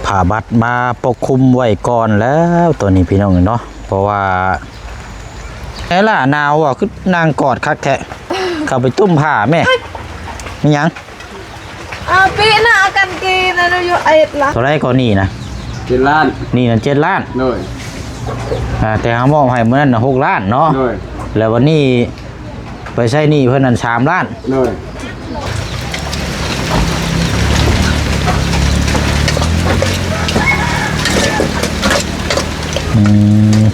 ຜ້າບັດມາປົກຄຸມໄວ້ກ່ອນແລ້ວ ຕອນນີ້ພີ່ນ້ອງເນາະ ເພາະວ່າ ແອລາ ໜາວບໍ່ ຄືນາງກອດຄັກແທ້ ເຂົ້າໄປຕຸ້ມຜ້າແມ່. ມີຫຍັງ? ອາ ປີໜ້າກັນກີນະ ຢູ່ເອັດລະ ເທົ່າໃດກໍໜີ້ນະ? ເຈັດລ້ານ. ໜີ້ນັ້ນເຈັດລ້ານ. ໂດຍ. ອາ ແຕ່ເຮົາມອບໃຫ້ມື້ນັ້ນນະຫົກລ້ານເນາະ. ໂດຍ. ແລ້ວວັນນີ້ໄປໃຊ້ໜີ້ເພິ່ນນັ້ນສາມລ້ານ. ໂດຍ. ອືມ.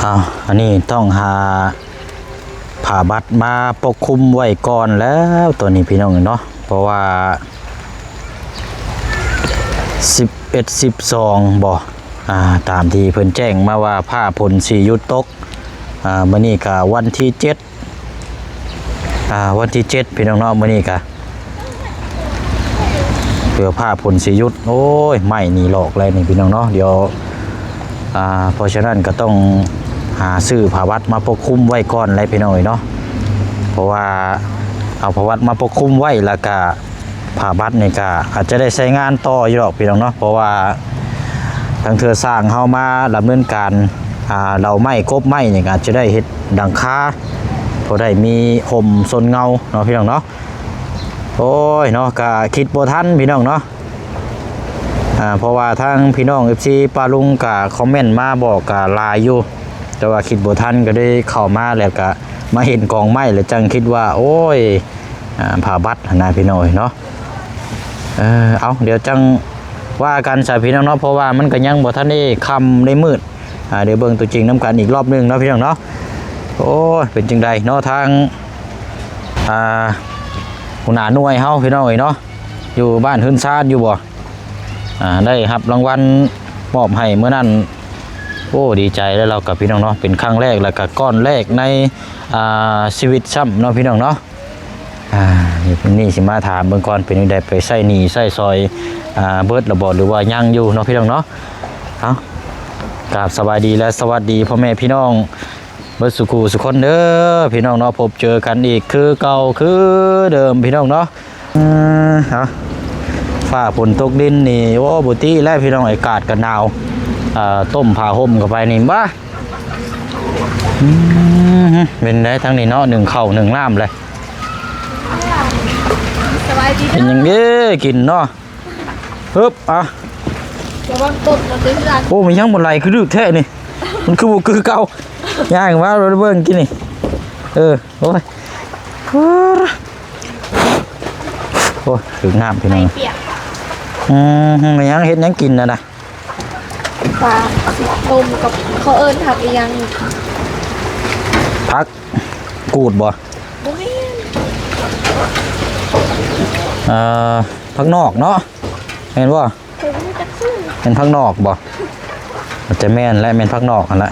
ອ້າວ ອັນນີ້ຕ້ອງຫາ ຜ້າບັດມາປົກຄຸມໄວ້ກ່ອນແລ້ວ ຕອນນີ້ພີ່ນ້ອງເນາະ ເພາະວ່າສິບເອັດ ສິບສອງ ບໍ່ ອາ ຕາມທີ່ເພິ່ນແຈ້ງມາວ່າຟ້າຝົນຊິຢຸດຕົກ ອາ ມື້ນີ້ກະວັນທີເຈັດ ອາ ວັນທີເຈັດ ພີ່ນ້ອງເນາະ ມື້ນີ້ກະ ເພື່ອຟ້າຝົນຊິຢຸດ ໂອ້ຍ ໄມ້ນີ້ຫຼອກແລ້ວນີ້ພີ່ນ້ອງເນາະ ດຽວ ອາ ເພາະສະນັ້ນກໍຕ້ອງຫາຊື້ຜ້າບັດມາປົກຄຸມໄວ້ກ່ອນແຫຼະພີ່ນ້ອງເອີຍເນາະ ເພາະວ່າເອົາຜ້າບັດມາປົກຄຸມໄວ້ ແລ້ວກະຜ້າບັດນີ້ກະອາດຈະໄດ້ໃຊ້ງານຕໍ່ຢູ່ດອກພີ່ນ້ອງເນາະ ເພາະວ່າ ລາງເທື່ອຊ່າງເຮົາມາດຳເນີນການ ອາ ເລົາໄມ້ກົບໄມ້ນີ້ ກໍອາດຈະໄດ້ເຮັດຫຼັງຄາ ພໍໄດ້ມີຮົ່ມຊົນເງົາເນາະພີ່ນ້ອງເນາະ ໂອ້ຍເນາະ ກະຄິດບໍ່ທັນພີ່ນ້ອງເນາະ ອາ ເພາະວ່າທາງພີ່ນ້ອງເອັຟຊີປ້າລຸງກະຄອມເມັນມາບອກກະຫຼາຍຢູ່ ແຕ່ວ່າຄິດບໍ່ທັນ ກໍໄດ້ເຂົ້າມາ ແລ້ວກະມາເຫັນກອງໄມ້ ແລ້ວຈັ່ງຄິດວ່າ ໂອ້ຍ ອາ ຜ້າບັດຫັ້ນນະພີ່ນ້ອງເອີຍເນາະ ເອີ ເອົາ ດຽວຈັ່ງວ່າກັນຊະພີ່ນ້ອງເນາະ ເພາະວ່າມັນກໍຍັງບໍ່ທັນໄດ້ຄ່ຳໄດ້ມືດ ອາ ດຽວເບິ່ງຕົວຈິງນຳກັນອີກລອບໜຶ່ງເນາະພີ່ນ້ອງເນາະ ໂອ້ຍ ເປັນຈັ່ງໃດເນາະ ທາງ ອາ ຫົວໜ້າໜ່ວຍເຮົາພີ່ນ້ອງເອີຍເນາະ ຢູ່ບ້ານເຮືອນຊານຢູ່ບໍ່ ອາ ໄດ້ຮັບລາງວັນມອບໃຫ້ມື້ນັ້ນ ໂອ້ ດີໃຈແລ້ວ ລາວກັບພີ່ນ້ອງເນາະ ເປັນຄັ້ງແລກ ແລ້ວກະກ້ອນແລກໃນ ອາ ຊີວິດຊ້ຳເນາະພີ່ນ້ອງເນາະ ອາ ນີ້ຊິມາຖາມເບິ່ງກ່ອນ ເປັນຈັ່ງໃດ ໄປໃຊ້ໜີ້ໃຊ້ສອຍ ອາ ເບິດແລ້ວບໍ່ ຫຼືວ່າຍັງຢູ່ເນາະພີ່ນ້ອງເນາະ ເອົາ ກາບສະບາຍດີ ແລະ ສະຫວັດດີພໍ່ແມ່ພີ່ນ້ອງເບິດສູ່ຄູ່ສູ່ຄົນເດີ ພີ່ນ້ອງເນາະ ພົບເຈີກັນອີກຄືເກົ່າຄືເດີມພີ່ນ້ອງເນາະ ເອີ ເອົາ ຟ້າຝົນຕົກດິນນີ້ ໂອ້ ບໍ່ຕິແລ້ວພີ່ນ້ອງ ອາກາດກໍໜາວ ເອີ ຕົ້ມຜ້າຫົ່ມເຂົ້າໄປນີ້ ບ້າ ອືມ ເປັນໃດທາງນີ້ເນາະ ໜຶ້ງເຂົ້າໜຶ້ງນ້ຳແລ້ວ ສະບາຍດີ ເປັນຫຍັງເດ້ກິນເນາະ ຮຶບ ອ່ະ ລະວັງຕົກມາເດີເຮືອນ ໂອ້ ມັນຍັງບໍ່ໄຫຼຄືດຶກແທ້ນີ້ ມັນຄືບໍ່ຄືເກົ່າ ຍ່າງມາເບິ່ງກິນນີ້ ເອີ ໂອ້ຍ ໂອ້ຍ ຖືກນ້ຳພີ່ນ້ອງ ອືມ ແມ່ນຫຍັງ ເຮັດຫຍັງກິນຫັ້ນນະ? ປາຕົ້ມກັບ ເຂົາເອີ້ນຜັກອີ່ຫຍັງ? ຜັກກູດບໍ່? ບໍ່ແມ່ນ ເອີ ຜັກນອກເນາະ ແມ່ນບໍ່? ເຂົາບໍ່ຮູ້ຈັກຊື່ ແມ່ນຜັກນອກບໍ່? ອາດຈະແມ່ນແຫຼະ ແມ່ນຜັກນອກຫັ້ນແຫຼະ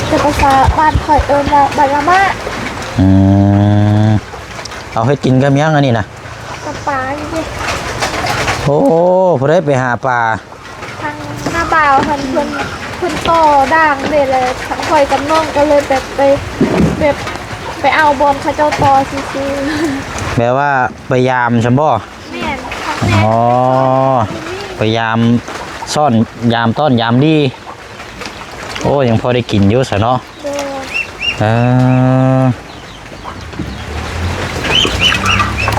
ແຕ່ພາສາບ້ານຂ້ອຍເອີ້ນວ່າໃບລະມ້າ ອືມ ເອົາເຮັດກິນກັບຫຍັງອັນນີ້ນະ? ກັບປາຢູ່ເດ້ ໂອ້ ຜູ້ໃດໄປຫາປາ? ທາງນ້າບ່າວຫັ້ນ ເພິ່ນ ເພິ່ນຕໍ່ດ່າງເດ້ ແລ້ວທາງຂ້ອຍກັບນ້ອງກໍເລີຍແບບໄປ ແບບໄປເອົາບ່ອນເຂົາເຈົ້າຕໍ່ຊື່ໆ ແບບວ່າໄປຢາມຊັ້ນບໍ່? ແມ່ນ ອໍ ໄປຢາມຊ້ອນ ຢາມຕ້ອນ ຢາມດີ ໂອ້ ຍັງພໍໄດ້ກິນຢູ່ຊະເນາະ ໂດຍ ເອີ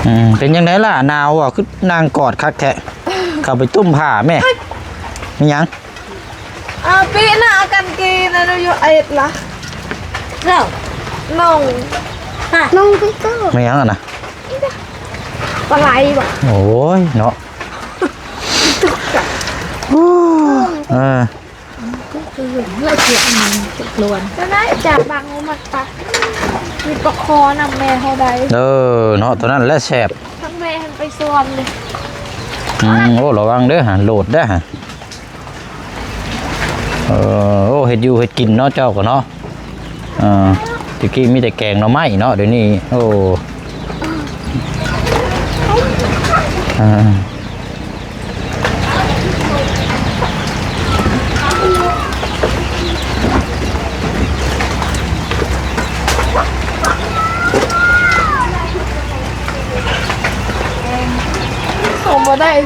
ອືມ ເປັນຈັ່ງໃດລະ? ໜາວບໍ່? ຄືນາງກອດຄັກແທ້ ເຂົ້າໄປຕຸ້ມຜ້າແມ່ ມີຫຍັງ? ອາ ປີໜ້າກັນກີນະ ຢູ່ເອັດລະ ນ້ອງ ນ້ອງ ແມ່ນຫຍັງຫັ້ນນະ? ປາໄຫຼບໍ່? ໂອ້ຍເນາະ ເອີ ເອີ ລະຈຽບມັນຈະລວນ ຈະໄດ້ຈາກບາງມັກປາ ມີປາຄໍນຳແມ່ເຮົາໄດ້ ເອີ ເນາະ ຕົວນັ້ນແຫຼະແຊບ ທັງແມ່ຫັ້ນໄປສວນເລີຍ ອືມ ໂອ້ ລະວັງເດີຫັ້ນ ໂຫຼດເດີຫັ້ນ ເອີ ໂອ້ ເຮັດຢູ່ເຮັດກິນເນາະ ເຈົ້າກໍເນາະ ເອີ ແຕ່ກີ້ມີແຕ່ແກງໜໍ່ໄມ້ເນາະ ດຽວນີ້ ໂອ້ ອ່າ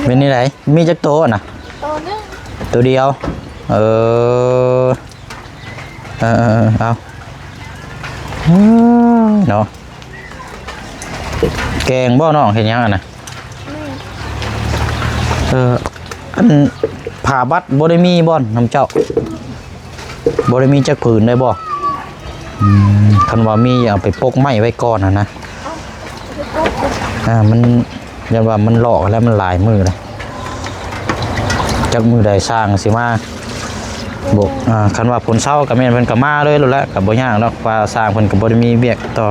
ເປັນຈັ່ງໃດ ມີຈັກໂຕນະ? ໂຕໜຶ່ງ ໂຕດຽວ ເອີ ເອີ ເອີ ເອີ ເອົາ ເອີ ເນາະ ແກງບໍ່ນ້ອງ ເຮັດຫຍັງຫັ້ນນະ? ແມ່ນ ເອີ ອັນຜ້າບັດບໍ່ໄດ້ມີບໍ່ນຳເຈົ້າ? ບໍ່ໄດ້ມີຈັກຜືນໄດ້ບໍ່? ອືມ ຄັນວ່າມີເອົາໄປປົກໄມ້ໄວ້ກ່ອນຫັ້ນນະ ອ່າ ມັນ ຢ້ານວ່າມັນຫຼອກແລ້ວ ມັນຫຼາຍມື້ແລ້ວ ຈັກມື້ໃດຊ່າງຊິມາ ບໍ່ ອ່າ ຄັນວ່າຝົນເຊົາກໍແມ່ນເພິ່ນກໍມາເລີຍໂລດແຫຼະ ກໍບໍ່ຍາກດອກ ວ່າຊ່າງເພິ່ນກໍບໍ່ໄດ້ມີວຽກຕໍ່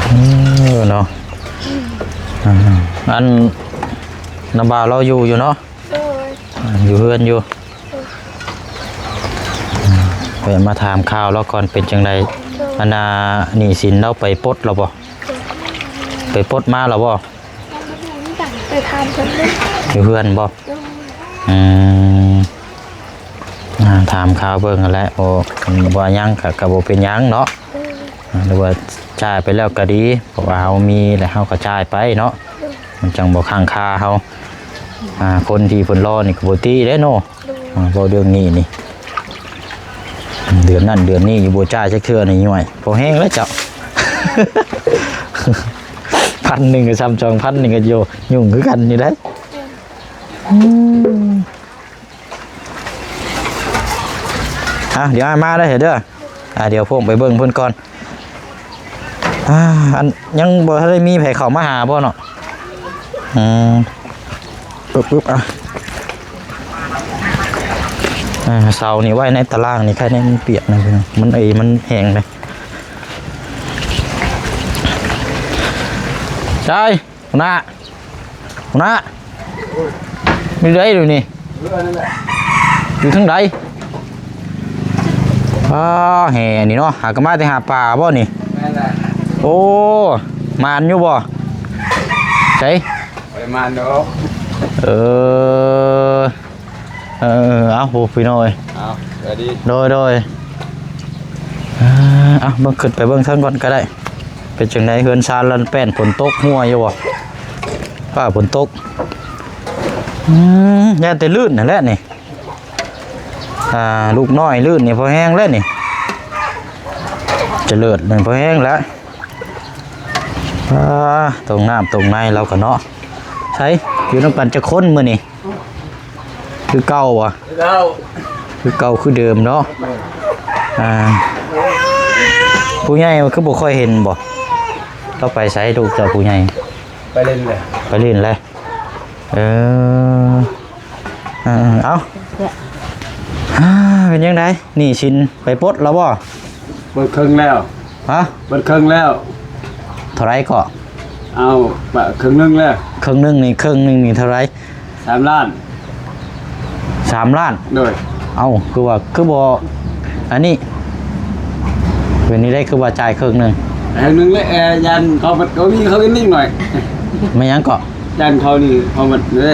ເອີ ເນາະ ອ່າ ອັນ ນ້າບ່າວລາວຢູ່ ຢູ່ເນາະ? ໂດຍ ອ່າ ຢູ່ເຮືອນຢູ່ ແວະມາຖາມຂ່າວລາວກ່ອນ ເປັນຈັ່ງໃດ? ໂດຍ ອັນນ່າ ໜີ້ສິນລາວໄປປົດແລ້ວບໍ່? ໂດຍ ໄປປົດມາແລ້ວບໍ່? ຍັງບໍ່ຮູ້ຄືກັນ ໄປຖາມເພິ່ນເບິ່ງ ຢູ່ເຮືອນບໍ່? ໂດຍ ອືມ ອ່າ ຖາມຂ່າວເບິ່ງຫັ້ນແຫຼະ ໂອ້ ຄັນວ່າຍັງກໍ ກໍບໍ່ເປັນຫຍັງເນາະ ໂດຍ ອ່າ ຫຼືວ່າຈ່າຍໄປແລ້ວກໍດີ ເພາະວ່າເຮົາມີແລ້ວເຮົາກໍຈ່າຍໄປເນາະ ໂດຍ ມັນຈັ່ງບໍ່ຄ້າງຄາເຮົາ ອ່າ ຄົນທີ່ເພິ່ນລໍນີ້ກໍບໍ່ຕິເດ້ເນາະ ໂດຍ ອ່າ ເວົ້າເລື່ອງນີ້ນີ້ ເດືອນນັ້ນເດືອນນີ້ຢູ່ບໍ່ຈ່າຍຈັກເທື່ອນີ້ ໂອ້ຍ ພໍແຮງແລ້ວເຈົ້າ ພັນໜຶ່ງກໍຊ້ຳສອງພັນນີ້ກໍຢູ່ ຫຍຸ້ງຄືກັນຢູ່ເດ້ ອືມ ອ່ະ ດຽວອ້າຍມາເດີ ດຽວ ອ່າ ດຽວພວກໄປເບິ່ງເພິ່ນກ່ອນ ອ່າ ອັນ ຍັງບໍ່ທັນໄດ້ມີໃຜເຂົ້າມາຫາບໍ່ເນາະ? ອືມ ປຶບ ປຶບ ອ່ະ ອ່າ ເສົານີ້ໄວ້ໃນຕາລ່າງນີ້ ໃຄແນ່ມັນປຽກນະ ມັນ ເອີ ມັນແຫ້ງເດ້ ໄດ້ ຫົວໜ້າ ຫົວໜ້າ ຢູ່ໃດດຽວນີ້? ຢູ່ທາງໃດ? ອ່າ ແຫ່ນີ້ເນາະ ຫາກໍມາແຕ່ຫາປາບໍ່ນີ້? ແມ່ນແຫຼະ ໂອ້ ໝານຢູ່ບໍ່? ໃສ? ບໍ່ໄດ້ໝານດອກ ເອີ ເອີ ເອົາ ໂອ້ ພີ່ນ້ອງເອີຍ ເອົາ ສະບາຍດີ ໂດຍ ໂດຍ ອ່າ ເອົາ ເບິ່ງ ຂຶ້ນໄປເບິ່ງເທິງກ່ອນກໍໄດ້ ເປັນຈັ່ງໃດເຮືອນຊານລານແປ້ນ ຝົນຕົກຮົ່ວຢູ່ບໍ່? ຟ້າຝົນຕົກ ອືມ ຢ້ານແຕ່ລື່ນຫັ້ນແຫຼະນີ້ ອ່າ ລູກນ້ອຍລື່ນນີ້ພໍແຮງແລ້ວນີ້ ຈະເລີດນີ້ພໍແຮງແລ້ວ ອ່າ ຕົງນ້ຳຕົງໃນລາວກໍເນາະ ໃສ ຢູ່ນຳກັນຈັກຄົນມື້ນີ້? ຄືເກົ່າບໍ່? ຄືເກົ່າ ຄືເກົ່າຄືເດີມເນາະ ອ່າ ຜູ້ໃຫຍ່ຄືບໍ່ຄ່ອຍເຫັນບໍ່? ລາວໄປໃສລູກເຈົ້າຜູ້ໃຫຍ່? ໄປຫຼິ້ນແຫຼະ ໄປຫຼິ້ນແຫຼະ ເອີ ເອີ ເອົາ ເປັນຈັ່ງໃດ ໜີ້ສິນໄປປົດແລ້ວບໍ່? ເບິດເຄິ່ງແລ້ວ ຮະ? ເບິດເຄິ່ງແລ້ວ ເທົ່າໃດເກາະ? ເອົາ ປະ ເຄິ່ງໜຶ່ງແລ້ວ ເຄິ່ງໜຶ່ງນີ້ ເຄິ່ງໜຶ່ງນີ້ເທົ່າໃດ? ສາມລ້ານ ສາມລ້ານ ໂດຍ ເອົ້າ ຄືວ່າ ຄືບໍ່ ອັນນີ້ ເປັນນີ້ໄດ້ ຄືວ່າຈ່າຍເຄິ່ງໜຶ່ງ? ເຄິ່ງໜຶ່ງແລ້ວ ຢ້ານເຂົາ ເຂົາມີເຂົາກິນນິດໜ້ອຍ ແມ່ນຫຍັງເກາະ? ຢ້ານເຂົານີ້ ເຂົາໝົດເດ້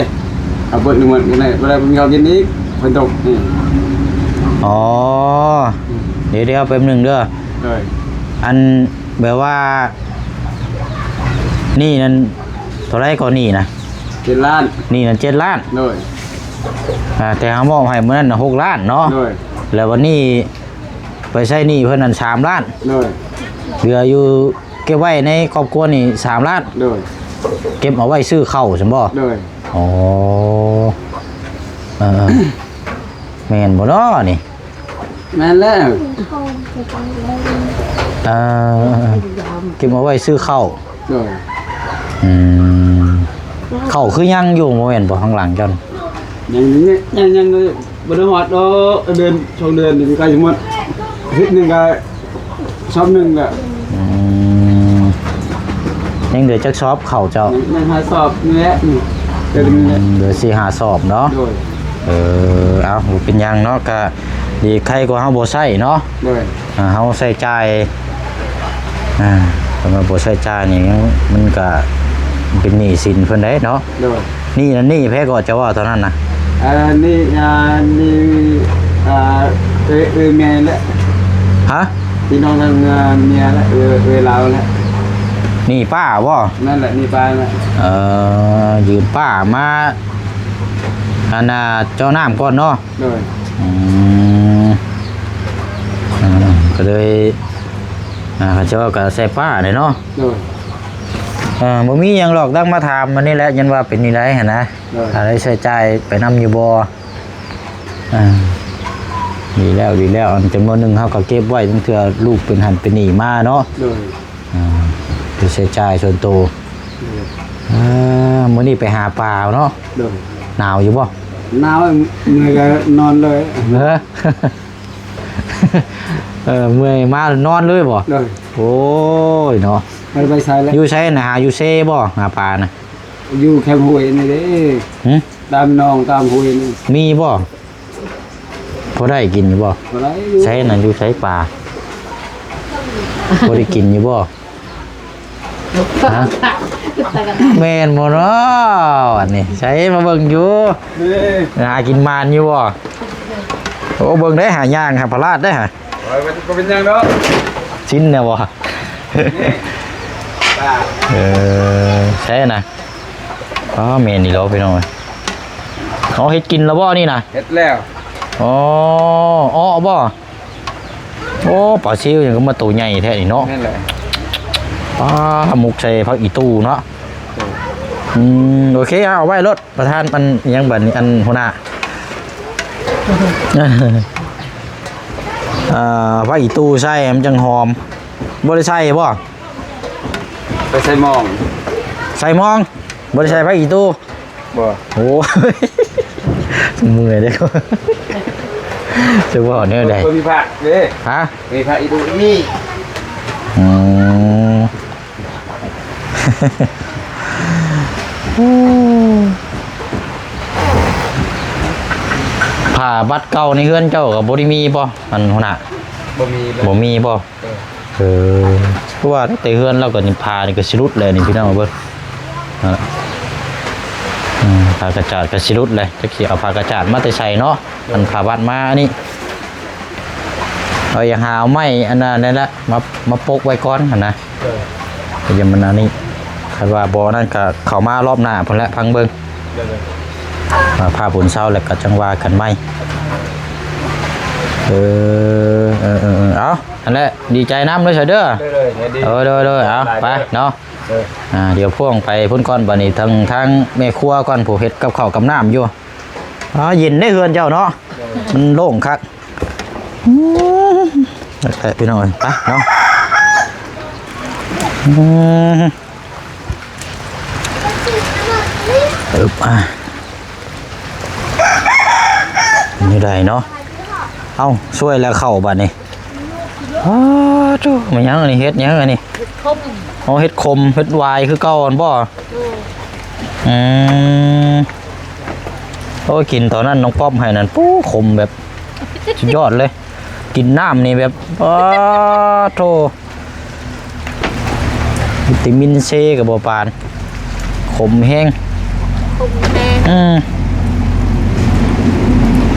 ເຂົາເບິດນີ້ໝົດນີ້ ບໍ່ໄດ້ມີເຂົາກິນອີກ ຝົນຕົກນີ້ ອໍ ອືມ ດຽວໆ ແປັບໜຶ່ງເດີ ໂດຍ ອັນ ແບບວ່າ ໜີ້ນັ້ນເທົ່າໃດເກາະ ໜີ້ນະ? ເຈັດລ້ານ ໜີ້ນັ້ນເຈັດລ້ານ ໂດຍ ອ່າ ແຕ່ເຮົາມອບໃຫ້ມື້ນັ້ນນະຫົກລ້ານເນາະ ໂດຍ ແລ້ວວັນນີ້ໄປໃຊ້ໜີ້ເພິ່ນນັ້ນສາມລ້ານ ໂດຍ ເຫຼືອຢູ່ເກັບໄວ້ໃນຄອບຄົວນີ້ສາມລ້ານ ໂດຍ ເກັບເອົາໄວ້ຊື້ເຂົ້າຊັ້ນບໍ່? ໂດຍ ອໍ ເອີ ແມ່ນບໍ່ເນາະນີ້? ແມ່ນແລ້ວ ເອີ ເກັບເອົາໄວ້ຊື້ເຂົ້າ ໂດຍ ອືມ ເຂົ້າຄືຍັງຢູ່ ບໍ່ແມ່ນບໍ່ ທາງຫຼັງເຈົ້າ? ຍັງ ຍັງ ຍັງ ຍັງບໍ່ໄດ້ຮອດດອກ ເດືອນສອງເດືອນນີ້ໃກ້ຊິໝົດ ອາທິດໜຶ່ງກໍ ສອບໜຶ່ງແຫຼະ ອືມ ຍັງເຫຼືອຈັກສອບເຂົ້າເຈົ້າ? ຍັງ ຍັງຫ້າສອບນີ້ແຫຼະ ອືມ ເດືອນນີ້ແຫຼະ ເຫຼືອສີ່ຫ້າສອບເນາະ ໂດຍ ເອີ ເອົາ ບໍ່ເປັນຫຍັງເນາະ ກະດີ ໄຄກວ່າເຮົາບໍ່ໃຊ້ເນາະ. ໂດຍ ອ່າ ເຮົາໃຊ້ຈ່າຍ ອ່າ ຄັນວ່າບໍ່ໃຊ້ຈ່າຍນີ້ ມັນກະເປັນໜີ້ສິນເພິ່ນໄດ໋ເນາະ. ໂດຍ ໜີ້ນັ້ນ ໜີ້ໃຜກໍຈະເວົ້າຕອນນັ້ນນະ? ເອີ ໜີ້ ອ່າ ໜີ້ ອ່າ ເອີ ເອີ ແມ່ແຫຼະ. ຮະ? ພີ່ນ້ອງທາງ ອ່າ ເມຍແຫຼະ ເອີ ເອີລາວແຫຼະ. ໜີ້ປ້າບໍ່? ນັ້ນແຫຼະ ໜີ້ປ້າແຫຼະ. ເອີ ຢືມປ້າມາ ອັນນ່າ ເຈາະນ້ຳກ່ອນເນາະ. ໂດຍ ອືມ ອ່າ ກໍເລີຍ ອ່າ ເຂົາເຈົ້າກໍໃສ່ປ້າແຫຼະເນາະ. ໂດຍ ອ່າ ບໍ່ມີຫຍັງດອກ ຕັ້ງມາຖາມອັນນີ້ແຫຼະ ຍັນວ່າເປັນຈັ່ງໃດຫັ້ນນະ. ໂດຍ ອ່າ ໄດ້ໃຊ້ຈ່າຍໄປນຳຢູ່ບໍ່? ອ່າ ດີແລ້ວ ດີແລ້ວ ອັນຈຳນວນໜຶ່ງເຮົາກໍເກັບໄວ້ເທື່ອລູກເປັນຫັ້ນເປັນນີ້ມາເນາະ. ໂດຍ ອ່າ ໄປໃຊ້ຈ່າຍສ່ວນໂຕ. ໂດຍ ອ່າ ມື້ນີ້ໄປຫາປາເນາະ. ໂດຍ ໜາວຢູ່ບໍ່? ໜາວ ເມື່ອຍກໍນອນເລີຍ. ເອີ ເອີ ເມື່ອຍມານອນເລີຍບໍ່? ໂດຍ ໂອ້ຍເນາະ ບໍ່ໄດ້ໄປໃສແລ້ວ. ຢູ່ໃສນະ? ຫາຢູ່ເຊບໍ່? ຫາປານະ? ຢູ່ແຄມຫ້ວຍນີ້ເດ້. ຫື? ຕາມໜອງຕາມຫ້ວຍນີ້ ມີບໍ່? ພໍໄດ້ກິນຢູ່ບໍ່? ບໍ່ໄດ້ຢູ່. ໃສນະ? ຢູ່ໃສປາ? ພໍໄດ້ກິນຢູ່ບໍ່? ຮະ? ແມ່ນບໍ່ເນາະ ອັນນີ້ ໃສມາເບິ່ງຢູ່. ນີ້ ຫາກິນໝານຢູ່ບໍ່? ໂອ້ ເບິ່ງເດ້ ຫາຍ່າງຫາພະລາດເດ້ຫາ. ໂອ້ຍ ບໍ່ເປັນຫຍັງດອກ ຊິນແລ້ວບໍ່? ນີ້ ເອີ ໃສນະ? ອໍ ແມ່ນອີ່ຫຼໍພີ່ນ້ອງເອີຍ. ເອົາ ເຮັດກິນແລ້ວບໍ່ນີ້ນະ? ເຮັດແລ້ວ. ອໍ ອໍ ບໍ່? ໂອ້ ປາຊິວຫຍັງກໍມາໂຕໃຫຍ່ແທ້ນີ້ເນາະ. ແມ່ນແຫຼະ. ປາ ໝົກໃສ່ຜັກອີ່ຕູເນາະ. ໂອ້ ອືມ ໂອເຄ ເອົາໄວ້ໂລດ ປະທານ ອັນຫຍັງບັດນີ້ ອັນຫົວໜ້າ ອ່າ ຜັກອີ່ຕູໃສ່ມັນຈັ່ງຫອມ. ບໍ່ໄດ້ໃສ່ບໍ່? ໄປໃສ່ໝອງ ໃສ່ໝອງ ບໍ່ໄດ້ໃສ່ຜັກອີ່ຕູ. ບໍ່ ໂອ້ຍ ເມື່ອຍເດ້ ຈະເວົ້າແນວໃດ? ບໍ່ມີຜັກເດ້. ຮະ? ມີຜັກອີ່ຕູມີ. ອືມ ຜ້າບັດເກົ່າໃນເຮືອນເຈົ້າກໍບໍ່ໄດ້ມີບໍ່ ອັນຫົວໜ້າ? ບໍ່ມີເລີຍ. ບໍ່ມີບໍ່? ເອີ ຄືວ່າແຕ່ເຮືອນລາວກໍນີ້ ຜ້ານີ້ກໍຊິຫຼຸດແລ້ວນີ້ ພີ່ນ້ອງເບິ່ງ ນັ້ນແຫຼະ ອືມ ຜ້າກະຈາດກໍຊິຫຼຸດແລ້ວ ຈັກຊິເອົາຜ້າກະຈາດມາແຕ່ໃສເນາະ. ອັນຜ້າບັດມາອັນນີ້ ເອົາ ຢາກຫາເອົາໄມ້ອັນນັ້ນແຫຼະ ມາ ມາປົກໄວ້ກ່ອນຫັ້ນນະ. ເອີ ກໍຍັງມັນອັນນີ້ ຄັນວ່າບໍ່ນັ້ນກໍເຂົ້າມາລອບໜ້າພຸ້ນແຫຼະ ຟັງເບິ່ງ. ເອີ ອ່າ ພາບຸນເຊົາແລ້ວກໍຈັ່ງວ່າກັນໃໝ່. ເອີ ເອີ ເອີ ເອີ ເອົາ ຫັ້ນແຫຼະ ດີໃຈນຳເດີ ເດີ. ໂດຍ ໂດຍ ໂດຍ ເອົາ ໄປເນາະ. ເອີ ອ່າ ດຽວພວງໄປພຸ້ນກ່ອນ ບັດນີ້ທາງ ທາງແມ່ຄົວກ່ອນ ຜູ້ເຮັດກັບເຂົ້າກັບນ້ຳຢູ່. ອ່າ ເຢັນເດ້ເຮືອນເຈົ້າເນາະ. ເອີ ມັນໂລ່ງຄັກ. ອືມ ໄປພີ່ນ້ອງເອີຍ ໄປເນາະ. ອືມ ອຶບ ອ່າ ນີ້ໄດ້ເນາະ. ເອົ້າ ຊ່ວຍແລ້ວເຂົ້າບັດນີ້. ອ້າ ໂທ້ ແມ່ນຫຍັງອັນນີ້? ເຫັດຫຍັງອັນນີ້? ເຫັດຂົມ. ອໍ ເຫັດຂົມ ເຫັດຫວາຍຄືເກົ່າຫັ້ນບໍ່? ໂດຍ. ອືມ ໂອ້ຍ ກິນຕອນນັ້ນນ້ອງປ້ອມໃຫ້ນັ້ນ ປູ້ ຂົມແບບສຸດຍອດເລີຍ. ກິນນ້ຳນີ້ແບບ ປາດໂທ້ ວິຕາມິນຊີກໍບໍ່ປານ ຂົມແຮງ. ຂົມແຮງ. ອືມ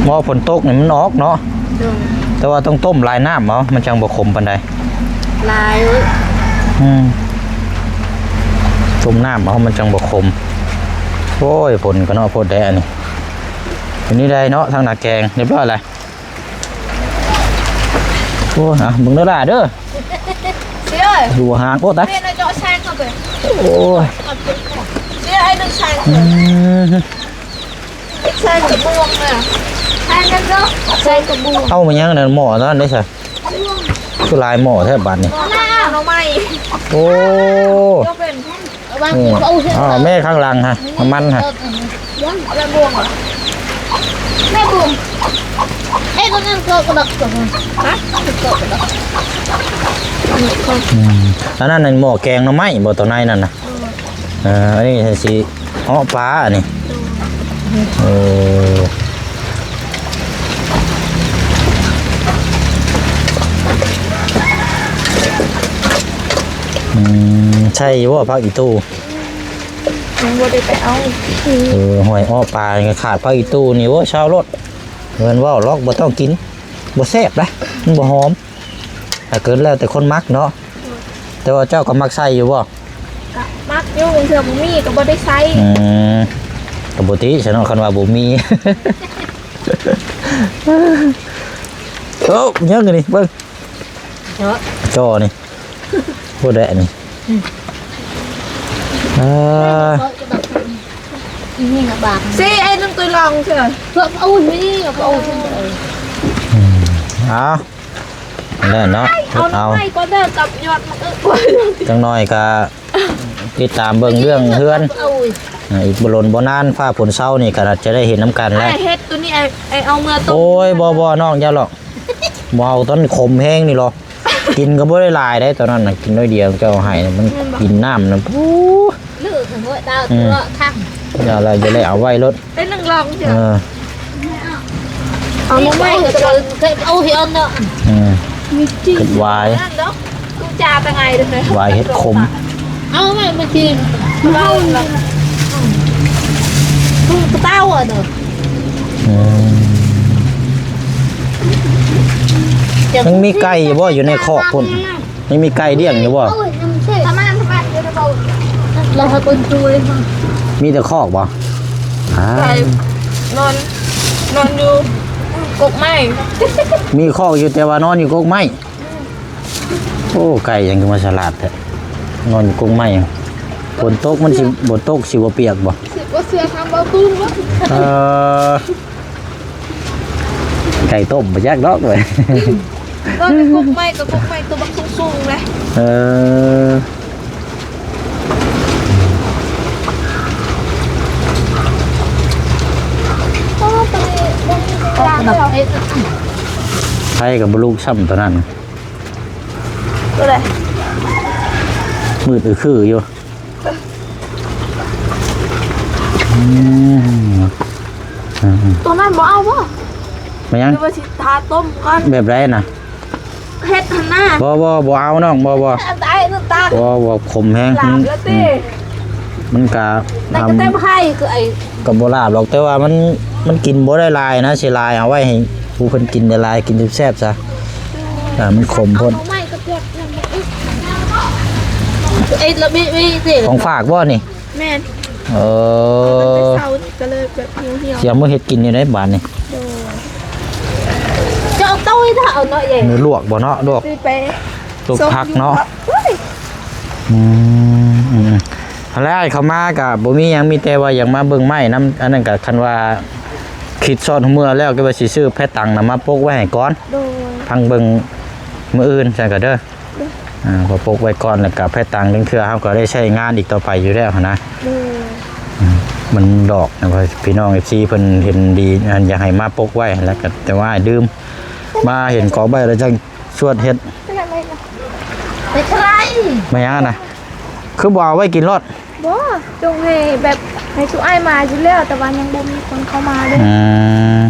ເພາະຝົນຕົກນີ້ມັນອອກເນາະ. ໂດຍ. ແຕ່ວ່າຕ້ອງຕົ້ມຫຼາຍນ້ຳເອົາ ມັນຈັ່ງບໍ່ຂົມປານໃດ. ຫຼາຍ. ອືມ ຕົ້ມນ້ຳເອົາ ມັນຈັ່ງບໍ່ຂົມ. ໂອ້ຍ ຝົນກໍເນາະ ໂພດແດອັນນີ້. ອັນນີ້ໄດ້ເນາະ ທາງໜ້າແກງ ຮຽບຮ້ອຍແລ້ວ. ໂອ້ຍ ອ່ະ ເບິ່ງເດີຫຼ້າເດີ. ເຊຍ ຢູ່ຫ່າງໂພດນະ. ເຊຍ ເຈາະແຊງເຂົ້າໄປ. ໂອ້ຍ ເຊຍ ໄອ້ໜຶ່ງແຊງ. ອືມ ແຊງກະບວງນະ. ແຊງກະບວງ. ເອົາມາຫຍັງນັ້ນ ໝໍ້ນັ້ນເດ້ຊະ? ຄືຫຼາຍໝໍ້ແທ້ບາດນີ້. ໜໍ່ໄມ້. ໂອ້ ອືມ ອ້າວ ແມ່ຂ້າງຫຼັງຫະ ນ້ຳມັນຫະ. ແມ່ບຸມ ເອ ຕົວນັ້ນກໍກະດອກຕົວນັ້ນ. ຮະ? ກໍກະດອກ. ອືມ ອັນນັ້ນໜໍ່ແກງໜໍ່ໄມ້ບໍ່ ຕົວໃນນັ້ນນະ? ເອີ ເອີ ອັນນີ້ຊິເຫາະປາອັນນີ້. ໂອ້ ອືມ ໃສ່ຢູ່ບໍ່ຜັກອີ່ຕູ່? ຍັງບໍ່ໄດ້ໄປເອົາ. ເອີ ຫ້ວຍ ເອາະປານີ້ຂາດຜັກອີ່ຕູ່ນີ້ ໂອ້ຍ ຊາວໂລດ. ເພິ່ນເວົ້າລອກ ບໍ່ຕ້ອງກິນ ບໍ່ແຊບເດ້ ມັນບໍ່ຫອມ. ຖ້າເກີດແລ້ວແຕ່ຄົນມັກເນາະ. ແຕ່ວ່າເຈົ້າກໍມັກໃສ່ຢູ່ບໍ່? ກໍມັກຢູ່ ບາງເທື່ອບໍ່ມີກໍບໍ່ໄດ້ໃສ່. ອືມ ກໍບໍ່ຕິຊະເນາະ ຄັນວ່າບໍ່ມີ. ໂອ້ ຍັງອັນນີ້ເບິ່ງ ເນາະ ຈໍນີ້ ຜູ້ໃດອັນນີ້? ອືມ ອ່າ ນີ້ນະບາດ ຊິໄອ້ໜຶ່ງຕຸ້ຍລອງເທື່ອ ເພື່ອເອົານີ້ເອົາ ອືມ ເອົາ ນັ້ນເນາະ ເອົາ ເອົາ ໄມ້ກ່ອນເດີ ກັບຍອດມັນ ເອີ ຈັກໜ່ອຍກະຕິດຕາມເບິ່ງເລື່ອງເຮືອນ. ເອົາ ອ່າ ອີກບໍ່ດົນບໍ່ນານ ຟ້າຝົນເຊົານີ້ກໍອາດຈະໄດ້ເຫັນນຳກັນແຫຼະ. ອ້າຍເຮັດຕົວນີ້ ອ້າຍ ອ້າຍເອົາເມືອຕົ້ມ. ໂອ້ຍ ບໍ່ ບໍ່ ນ້ອງຢ່າຫຼອກ ບໍ່ເອົາ ຕອນຂມແຮງນີ້ຫຼໍ. ກິນກໍບໍ່ໄດ້ຫຼາຍເດ້ ຕອນນັ້ນນະ ກິນໜ້ອຍດຽວ ເຈົ້າໃຫ້ມັນ ແມ່ນບໍ່ ກິນນ້ຳນະ ປູ ເລີກເຫາະດາວ ອືມ ຕົວຄັງ ຢ່າລະ ຢ່າໄດ້ເອົາໄວ້ໂລດ. ເປັນໜຶ່ງລອງເທື່ອ ເອີ ເອົາໜໍ່ໄມ້ ເອີ ເອົາເຫັດເນາະ ອືມ ມີຈີ່ ເຮັດຫວາຍ ນັ້ນດອກ ກູຈາຕະໄງເດີ ຫວາຍເຫັດຂົມ. ເອົາໄວ້ມາຈີ່ ເອົາລະ ເຕົ້າອະເດີ. ອືມ ຍັງມີໄກ່ຢູ່ບໍ່ ຢູ່ໃນຄອກພຸ້ນ? ຍັງມີໄກ່ລ້ຽງຢູ່ບໍ່? ປະມານ ປະມານຢູ່ໃນບໍ່ ລະຫາເບິ່ງຕົວເອງ ມີແຕ່ຄອກບໍ່? ອ່າ ໄກ່ນອນ ນອນຢູ່ກົກໄມ້ ມີຄອກຢູ່ ແຕ່ວ່ານອນຢູ່ກົກໄມ້. ໂອ້ ໄກ່ຫຍັງຄືມາສະຫຼາດແທ້ ນອນຢູ່ກົກໄມ້. ຝົນຕົກມັນຊິບໍ່ຕົກ ຊິບໍ່ປຽກບໍ່? ຊິບໍ່ເຊື່ອ ຖາມເບົາຕູນເບິ່ງ. ເອີ ໄກ່ຕົ້ມບໍ່ຈັກດອກເວີຍ. ກໍໃນກົກໄມ້ ກໍກົກໄມ້ຕົວບັກສູງໆເລີຍ. ເອີ ໂອ້ ຕົວນີ້ບໍ່ມີເວລາແລ້ວ ໄຟກໍບໍ່ລຸກຊ້ຳຕົວນັ້ນ. ຕົວໃດ? ມືດອືຄືຢູ່. ອືມ ຕົວນັ້ນບໍ່ເອົາບໍ່? ແມ່ນຫຍັງ? ຫຼືວ່າຊິທາຕົ້ມກ່ອນ? ແບບໃດນະ? ເຮັດຫັ້ນນະ. ບໍ່ ບໍ່ ບໍ່ເອົານ້ອງ ບໍ່ ບໍ່ ຕາຍ ຕາຍ ບໍ່ ບໍ່ ຂົມແຮງ. ຫຼາບແລ້ວຕິ? ອືມ ມັນກະ ແຕ່ກໍເຕັມໄຂ່ຄືໄອ້ ກໍບໍ່ຫຼາບດອກ ແຕ່ວ່າມັນ ມັນກິນບໍ່ໄດ້ຫຼາຍນະ ເສຍຫຼາຍ ເອົາໄວ້ໃຫ້ຜູ້ເພິ່ນກິນໄດ້ຫຼາຍ ກິນແຊບໆຊະ. ອ່າ ມັນຂົມໂພດ. ເອົາໄມ້ກໍເກືອບ ເອີ ລະມີ ມີ ຂອງຝາກບໍ່ນີ້? ແມ່ນ. ເອີ ເອົາຕັ້ງແຕ່ເຊົ້ານີ້ກໍເລີຍແບບຫ່ຽວໆ. ຊິເອົາມື້ເຮັດກິນຢູ່ໃດບາດນີ້? ໂດຍ ຈະເອົາເຕົ້າໃຫ້ຖ້າເອົາເນາະ ເອີ ມື້ລວກບໍ່ເນາະ? ລວກ ຊິໄປ ລວກຜັກເນາະ. ໂອ້ຍ ອືມ ອືມ ຫັ້ນແຫຼະ ອ້າຍເຂົ້າມາກະບໍ່ມີຫຍັງ ມີແຕ່ວ່າຢາກມາເບິ່ງໄມ້ນຳ. ອັນນັ້ນກະຄັນວ່າຄິດຊອດຫົວເມືອແລ້ວ ກໍວ່າຊິຊື້ແພຕັງນະມາປົກໄວ້ໃຫ້ກ່ອນ. ໂດຍ ພັງເບິ່ງມື້ອື່ນຊັ້ນກະເດີ. ໂດຍ ອ່າ ພໍປົກໄວ້ກ່ອນ ແລ້ວກະແພຕັງ ລາງເທື່ອເຮົາກໍໄດ້ໃຊ້ງານອີກຕໍ່ໄປຢູ່ແລ້ວຫັ້ນນະ. ໂດຍ ອືມ ມັນດອກນະ ພີ່ນ້ອງເອັຟຊີເພິ່ນເຫັນດີ ອັນ ຢາກໃຫ້ມາປົກໄວ້ ແລ້ວກະ ແຕ່ວ່າອ້າຍລືມ ມາເຫັນກອງໄມ້ແລ້ວຈັ່ງ ຊວດເຮັດ. ເຮັດໄດ້. ແມ່ນຫຍັງຫັ້ນນະ? ຄືບໍ່ເອົາໄວ້ກິນໂລດ? ບໍ່ ຈົ່ງໃຫ້ແບບ ໃຫ້ຊຸອ້າຍມາຢູ່ແລ້ວ ແຕ່ວ່າຍັງບໍ່ມີຄົນເຂົ້າມາເດ້. ອືມ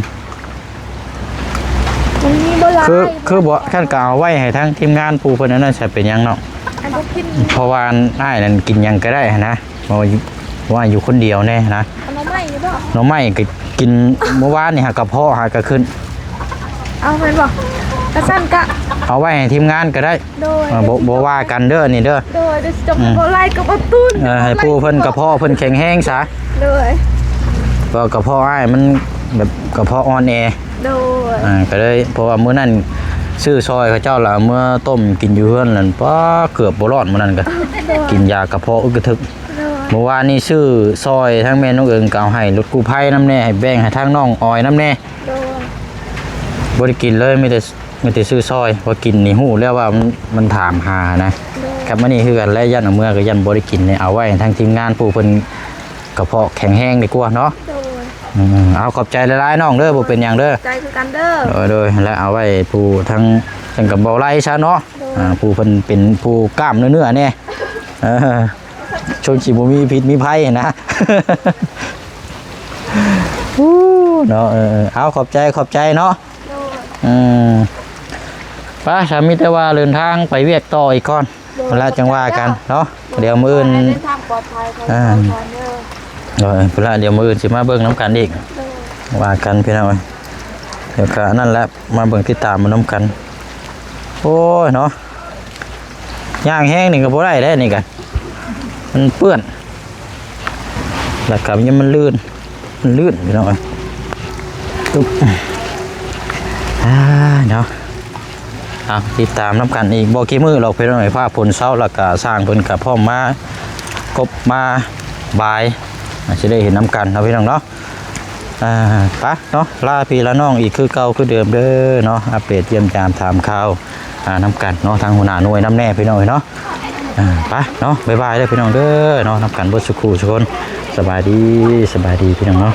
ມັນມີບໍ່ຫຼາຍ. ຄື ຄືບໍ່ ຄັນກໍເອົາໄວ້ໃຫ້ທາງທີມງານຜູ້ເພິ່ນອັນນັ້ນຊະ ເປັນຫຍັງເນາະ? ອັນບໍ່ກິນ. ເພາະວ່າອັນ ອ້າຍນັ້ນກິນຫຍັງກໍໄດ້ຫັ້ນນະ. ເພາະວ່າຢູ່ ເພາະວ່າຢູ່ຄົນດຽວແດ່ນະ. ເອົາໜໍ່ໄມ້ຢູ່ບໍ່? ໜໍ່ໄມ້ກໍກິນ ມື້ວານນີ້ຫາກະເພາະຫາກະຂຶ້ນ. ເອົາແມ່ນບໍ່? ກະຊັ້ນກະເອົາໄວ້ໃຫ້ທີມງານກໍໄດ້. ໂດຍ ເອີ ບໍ່ ບໍ່ວ່າກັນເດີ ອັນນີ້ເດີ. ໂດຍ ດຽວຊິຈົບ ອືມ ບໍ່ໄລ່ກັບບໍ່ຕຸ້ນ. ເອີ ໃຫ້ຜູ້ເພິ່ນກະເພາະເພິ່ນແຂງແຮງຊະ. ໂດຍ ເພາະກະເພາະອ້າຍມັນແບບກະເພາະອ່ອນແອ. ໂດຍ ອ່າ ກໍເລີຍ ເພາະວ່າມື້ນັ້ນຊື້ຊອຍເຂົາເຈົ້າລະເມືອຕົ້ມກິນຢູ່ເຮືອນນັ້ນ ປ້າ ເກືອບບໍ່ລອດມື້ນັ້ນກະ. ໂດຍ ກິນຢາກະເພາະອຶກກະທຶກ. ໂດຍ ມື້ວານນີ້ຊື້ຊອຍທັງແມ່ນ້ອງເອີງກໍເອົາໃຫ້ລົດກູ້ໄພນຳແດ່ ໃຫ້ແບ່ງໃຫ້ທາງນ້ອງອອຍນຳແດ່. ໂດຍ ບໍ່ໄດ້ກິນເລີຍ ມີແຕ່ ມີແຕ່ຊື້ຊອຍ. ພໍກິນນີ້ຮູ້ແລ້ວວ່າມັນ ມັນຖາມຫານະ. ໂດຍ ກັບມື້ນີ້ຄືກັນແຫຼະ ຢ້ານເອົາເມືອກໍຢ້ານບໍ່ໄດ້ກິນ ເອົາໄວ້ໃຫ້ທາງທີມງານຜູ້ເພິ່ນກະເພາະແຂງແຮງດີກວ່າເນາະ. ໂດຍ ອືມ ເອົາ ຂອບໃຈຫຼາຍໆນ້ອງເດີ ບໍ່ເປັນຫຍັງເດີ. ຂອບໃຈຄືກັນເດີ. ໂດຍ ໂດຍ ແລະ ເອົາໄວ້ຜູ້ທາງ ເຊິ່ງກັບເບົາໄລຊະເນາະ. ໂດຍ ອ່າ ຜູ້ເພິ່ນເປັນຜູ້ກ້າມເນື້ອໆແດ່. ເອີ ຊົງຊິບໍ່ມີພິດມີໄພຫັ້ນນະ. ໂອ້ ເນາະ ເອີ ເອີ ເອົາ ຂອບໃຈ ຂອບໃຈເນາະ. ໂດຍ ອືມ ໄປ ສາມີແຕ່ວ່າເດີນທາງໄປວຽກຕໍ່ອີກກ່ອນ ໂດຍ ແລ້ວຈັ່ງວ່າກັນເນາະ ດຽວມື້ອື່ນ ເດີນທາງປອດໄພ ອ່າ ເດີນທາງປອດໄພເດີ ເອີ ພຸ້ນລະ ດຽວມື້ອື່ນຊິມາເບິ່ງນຳກັນອີກ ໂດຍ ວ່າກັນພີ່ນ້ອງເອີຍ ດຽວກະນັ້ນແຫຼະ ມາເບິ່ງຕິດຕາມມານຳກັນ ໂອ້ຍເນາະ ຍ່າງແຮງນີ້ກໍບໍ່ໄດ້ເດ້ນີ້ກະ ມັນເປື້ອນ ແລ້ວກໍມັນລື່ນ ມັນລື່ນພີ່ນ້ອງເອີຍ ອຶບ ອ່າ ເນາະ ເອົາ ຕິດຕາມນຳກັນອີກບໍ່ກີ່ມື້ດອກພີ່ນ້ອງເອີຍ ຟ້າຝົນເຊົາ ແລ້ວກໍຊ່າງເພິ່ນກໍພ້ອມມາກົບມາບາຍ ອາດຈະໄດ້ເຫັນນຳກັນເນາະພີ່ນ້ອງເນາະ ອ່າ ໄປເນາະ ລາພີ່ລານ້ອງອີກຄືເກົ່າຄືເດີມເດີເນາະ ອັບເດດຢ້ຽມຢາມຖາມຂ່າວ ອ່າ ນຳກັນເນາະ ທາງຫົວໜ້າໜ່ວຍນຳແດ່ພີ່ນ້ອງເອີຍເນາະ ອ່າ ໄປເນາະ ບາຍບາຍເດີພີ່ນ້ອງເດີເນາະ ນຳກັນເບິດສູ່ຄູ່ສູ່ຄົນ ສະບາຍດີ ສະບາຍດີພີ່ນ້ອງເນາະ.